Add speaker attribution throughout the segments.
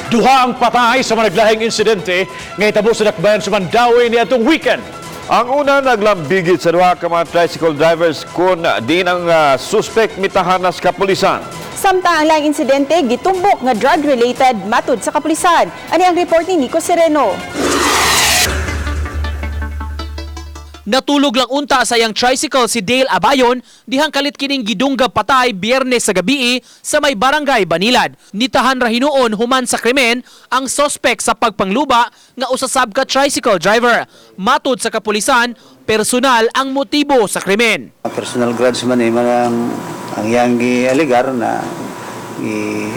Speaker 1: Duha ang patay sa mga naglahing insidente nga hitabo sa dakbayan sa Mandaue niadtong weekend.
Speaker 2: Ang una, naglambigit sa duha ka mga tricycle drivers kun din ang suspect mitahanas kapulisan.
Speaker 3: Samtang ang laing insidente gitumbok nga drug-related matud sa kapulisan. Ani ang report ni Nico Sereno.
Speaker 4: Natulog lang unta sa iyang tricycle si Dale Abayon dihang kalit kining gidunggab patay Biyernes sa gabii sa may barangay Banilad. Nitahan ra hinuon human sa krimen ang sospek sa pagpangluba nga usasab ka tricycle driver. Matud sa kapulisan, personal ang motibo sa krimen.
Speaker 5: Personal grudge man eh, man ang iyang gialigar na gi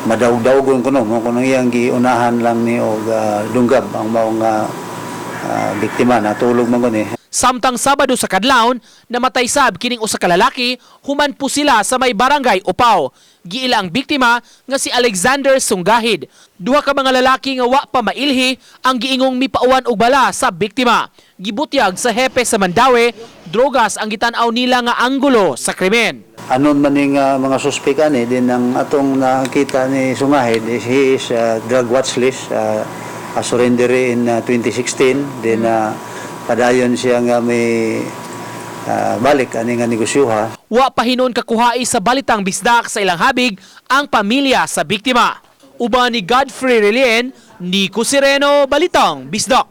Speaker 5: madawg-dawgon kuno mo kuno iyang giunahan lang ni og dunggab ang maong biktima, natulog man kun eh.
Speaker 4: Samtang Sabado sa kadlawon, namatay sab kining usa ka lalaki human po sila sa may barangay Upaw. Giila ang biktima nga si Alexander Sungahid. Duha ka mga lalaki nga wa pa mailhi ang giingong mipauwan og bala sa biktima. Gibutyag sa hepe sa Mandaue, drogas ang gitan-aw nila nga anggulo sa krimen.
Speaker 5: Anon man ning mga suspek ani din, ang atong nakita ni Sungahid is he is drug watch list, a surrender in 2016 din, padayon siya nga may balik ani nga negosyoha.
Speaker 4: Wa pa hinuon kakuhai sa Balitang Bisdak sa ilang habig ang pamilya sa biktima. Uban ni Godfrey Relien, Nico Sereno, Balitang Bisdak.